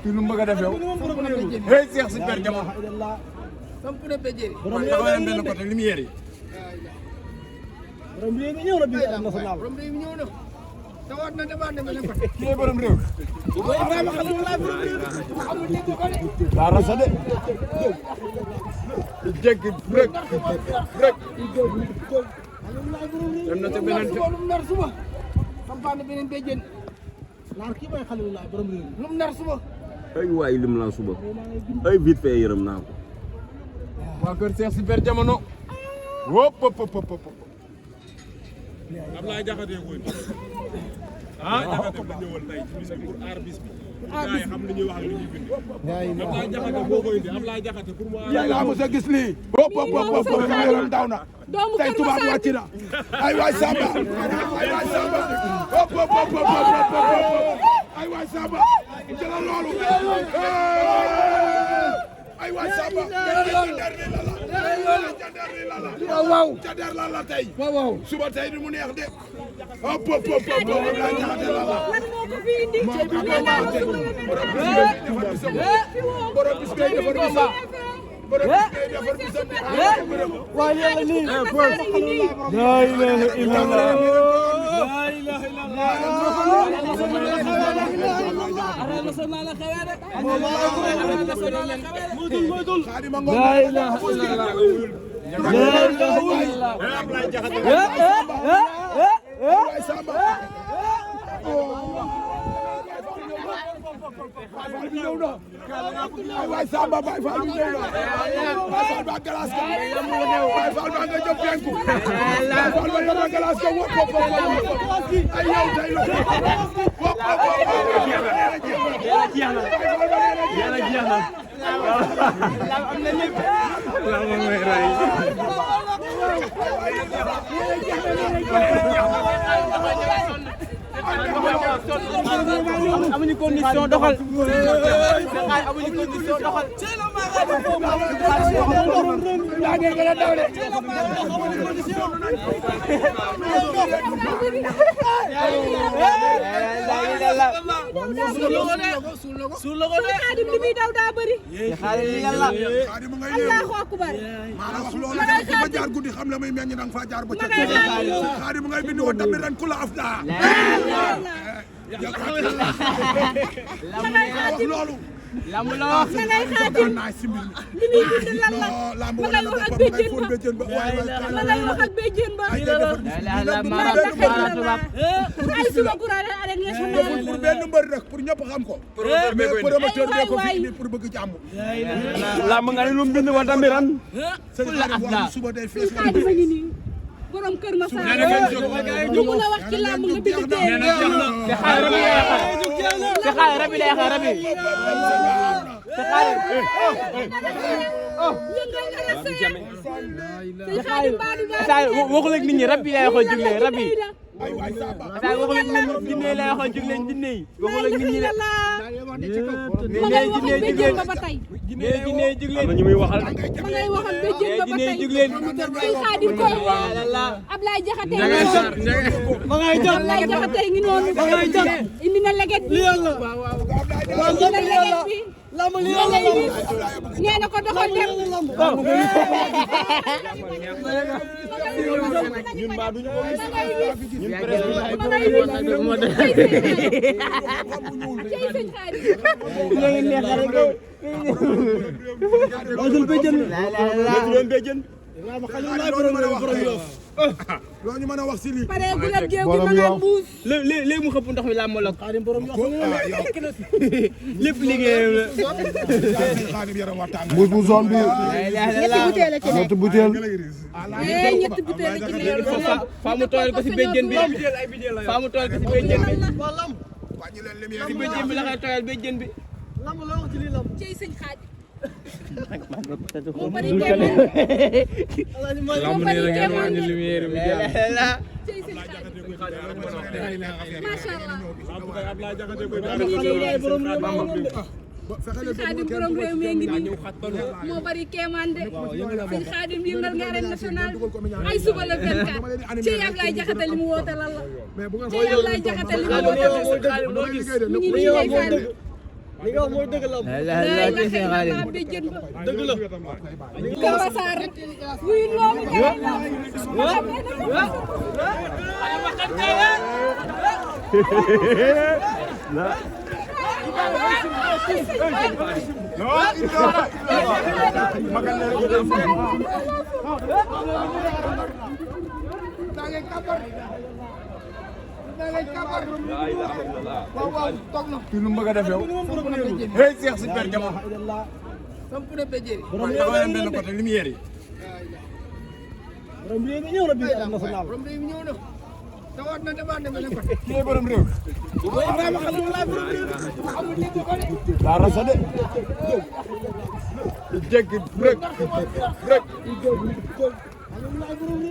kii lu mu bëgg a def yow. hey Cheikh Super Diamano. borom taxawal benn côté lumière yi. borom réew mi ñëw na bi national. tawaat na demaat na benn côté. kii borom réew. daa rasa de. jéggi rek rek. dem na ca beneen te. nar suba. sampaane beneen béjjén. naar kii mooy Xalilulaay borom réew mi. lu mu nar suba. ay waay lim lan suba ay vite fait yërëm naa ko. waa kër Cheikh Super Diamano. wóop wóop wóop wóop. Ablaye Diakhaté koy ah Diakhaté ba ñëwal tey ci bis bi pour aar bis bi. gars yi xam li ñuy wax ak li ñuy bind. Ablaye Diakhaté boo koy indi Ablaye Diakhaté pour mu aar. yaa mos a gis lii. wóop wóop wóop sama yaram daw na. tey tubaab wàcc na. ay waay Samba. ay waay Samba. wóop wóop wóop wóop. ay waay Samba. jëlal loolu. ay waay Samba. waaw Jader la la tey. waaw suba tey ni mu neex de. hop hop hop hop la Jader la la. borom bis ngay defar bisam. borom bis ngay defar bisam. waaw yàlla lii. la ilaha illallah. la ilaha waay Samba Baye Fall bi ñëw na Baye Fall ba galas ka Baye Fall ba nga jëm penku Baye Fall ba nga galas ka wop wop ay yow tay lo wop wop yàlla am na lépp la mo may ray amuñu condition doxal amuñu condition doxal yaa ngi gën a daw de suul logo de Xaadim li muy daw daa bëri Xaadim ngay ñëw Allahu akbar maanaam wax loolu fa jaar guddi xam la muy meññ dang fa jaar ba ca Xaadim ngay bind wa tabiran kula afda wax loolu lamb la wax da ngay Xaadim li muy bind lan la lamb ma wala ngay wax ak boppam ngay béjjén fóon béjjén ba ba ma ngay wax ak béjjén ba ay suba kuraale ale national pour benn mbër rek pour ñëpp xam ko mais promoteur bi ko fi indi pour bëgg jàmm lamb nga ne lu bind wa tamiran kula afda suba day fees Xaadim a ngi nii borom kër ma saa lu mu la wax ci làmb nga bind téere te xaar rabi day xaar rabi te xaar yëngal nga la see Xaadim baadu waxul ak nit ñi rabi lay xool jugle rabi ay waay Samba sa waxul ak nit ñi jinne lay xool jugle jinne yi waxul ak nit ñi de ma ngay wax ak béjjén ba ba tey jinne jugle am na ñu muy waxal ma ngay wax ak béjjén ba ba jinne tey jugle sëñ Xaadim koy Ablaye Diakhaté ma ngay jot Ablaye Diakhaté ngi noonu indi na leget bi indi na leget bi lamb li yàlla lamb nee na ko doxal dem ñun ba duñu ko gis ñun loo ñu mën a wax si lii pare gu la géew gi ma nga mbuus léegi mu xëpp ndox mi làmb la Xaadim borom yoo lépp liggéeyam la Xaadim yaram waxtaan mbuus bu zone bi ñetti butéel la ci nekk ñetti butéel ñetti butéel la ci nekk fa mu tooyal ko si béjjén bi fa mu tooyal ko si béjjén bi wàññi leen lumière si béjjén bi la koy tooyal béjjén bi lamb la wax ci lii lamb cey sëñ Xaadim moo bari kéemaan moo bari kéemaan de macha allah sëñ Xaadim borom réew mi ngi nii moo bari kéemaan de sëñ Xaadim yëngal nga arène nationale ay suba la 24 ci Ablaye Diakhaté li mu woote lan la ci Ablaye Diakhaté li mu woote lan la mi ngi nii ndeysaan li nga wax mooy dëgg la. dëgg la. Kamba Sarr wuy loolu kii lu mu bëgg a def yow. hey Cheikh Super Diamono. man taxaw nañ benn côté lumière yi. borom réew mi ñëw na biir am national. kii borom réew. daa rasa de. jéggi rek rek.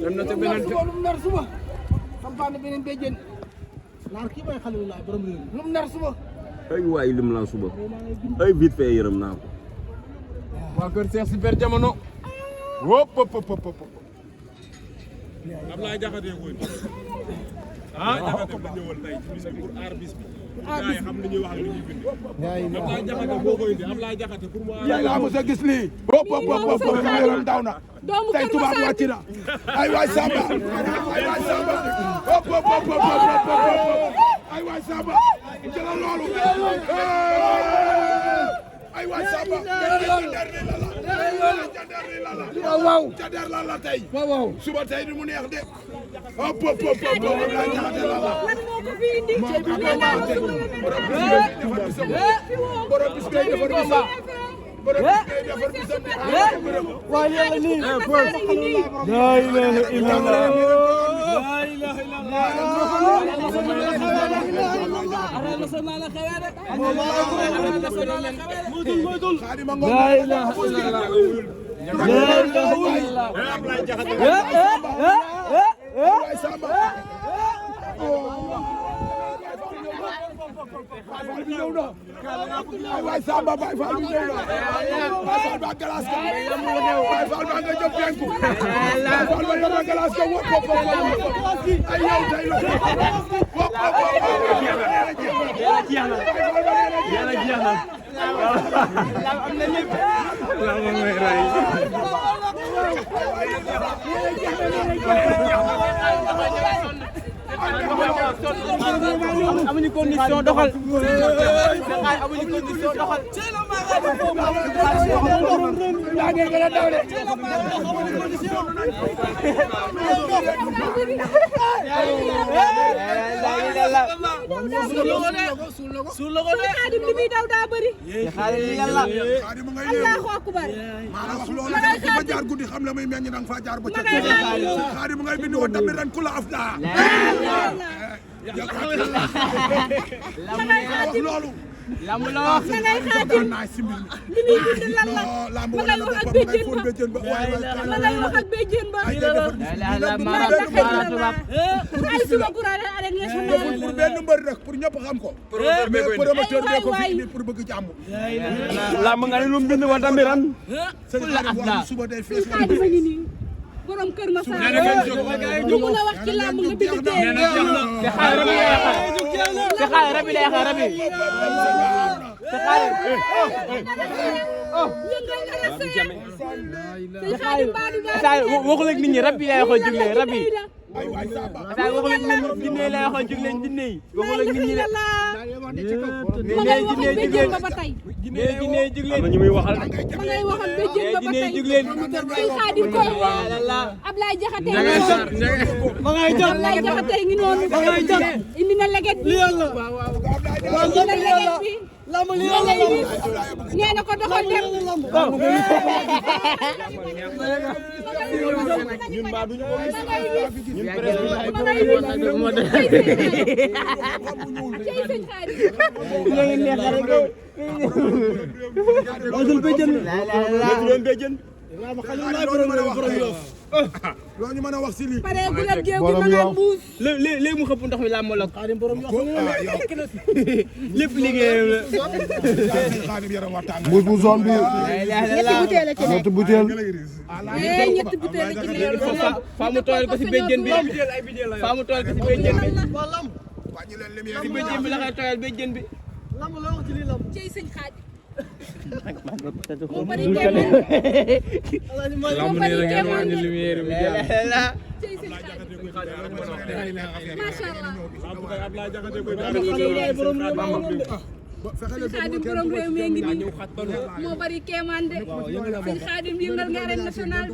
dem na ca beneen nar suba. sampaane beneen béjjén. naar kii mooy Xalilullaay borom réew mi. lu mu nar suba. ay waay lim la suba ay vite fait yërëm naa ko. waa kër Cheikh Super Diamono. wóop pop pop pop. Ablaye Diakhaté koy Diakhaté ba ñëwal tey ci bis bi pour aar bis bi. gars yi xam li ñuy wax ak li ñuy bind. Ablaye Diakhaté boo koy indi Ablaye Diakhaté pour mu aar. yàlla mos a gis lii. wóop pop pop pop sama yaram daw na. doomu tey Kër tubaab Massar wàcc na. ay waay Samba. ay waay Samba. wóop pop pop pop. ay waay Samba. jëlal loolu. ay waay Samba. waaw Jader la la tey. waaw suba tey ni mu neex de. hop hop hop hop Ablaye Diakhaté la la. lan moo ko fi indi moo ko nee naa la suba la borom bis ngay defar bisam. borom bis ngay defar bisam. waaye yàlla nii. laa ilaaha illallah. laa ilaaha illallah. arène nationale la xewee rek. arène nationale la xewee rek. moytul. laa ilaaha illallah. laa ilaaha illallah. Ablaye Diakhaté. ay waay Samba Baye Fall bi ñëw na. Baye Fall ba galas ka. Baye Fall ba nga jëm penku. Baye Fall ba nga galas ka wop wop wop. ay yow tey la. wop wop wop. amuñu condition doxal. amuñu condition doxal. yaa ngi gën a daw de. suul la ko de. Xaadim li muy daw daa bëri. Xaadim ngay ñëw. Allahu akbar. maanaam wax loolu ku fa jaar guddi xam la muy meññ danga fa jaar ba ca. Xaadim ngay bind wa tamit ren ku la af daa. wax loolu. lamb la wax. da ngay Xaadim li muy bind lan la. ma ngay wax ak béjjén ba. ma ngay wax ak béjjén ba. ay suba pour arène nationale. pour benn mbër rek pour ñëpp xam ko. mais promoteur bi ko fi indi pour bëgg jàmm. lamb nga ne lu mu bind wa tamiran. sëñ Xaadim wax suba day fees. Xaadim a ngi nii borom Kër Massar lu mu la wax ci lamb nga bind teel. te xaar rabi lay xaar rabi. te xaar. yëngal nga la seen. sëñ Xaadim Badou Ba. saa waxul ak nit ñi rabi lay waxoon jóg leen rabi. ay waay Samba. saa waxul ak nit ñi jinne lay waxoon jóg leen jinne yi. waxul ak nit ñi de. ma ngay wax ak béjjén ba ba tey. jinne jóg leen. am na ñu muy waxal. ma ngay wax ak béjjén ba ba jinne tey. jóg leen. sëñ Xaadim koy woo. Ablaye Diakhaté ngi ma ngay jox. Ablaye Diakhaté ngi noonu. indi na leget bi. indi na leget bi. lamb li nee na ko doxal dem. ñun maa duñu ko gis ñun loo ñu mën a wax si lii. pare bu la géew gi ma nga buus. léegi mu xëpp ndox mi laa moo la Xaadim borom yoo lépp liggéeyam la. Xaadim yaram waxtaan mbuus bu zone bi. ñetti butéel la ci nekk. ñetti butéel. ñetti butéel la ci nekk. faa mu tooyal ko si béjjën bi faa mu tooyal ko si béjjën bi wàññi leen lumière si béjjën bi la koy tooyal béjjën bi. cey sëñ Xaadim. moo bari kéemaan. moo bari kéemaan de. cey sëñ Xaadim. macha allah. sëñ Xaadim borom réew mi ngi nii moo bari kéemaan de. sëñ Xaadim yëngal nga arène nationale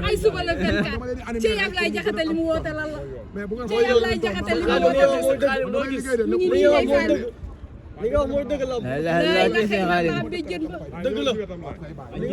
ay suba la 24 ci Ablaye Jaxate li mu woote lan la. ci Ablaye Jaxate li mu woote lan la. mi ngi nii ndeysaan. li nga wax mooy dëgg la. la ilaha illallah béjjën ba. dëgg la.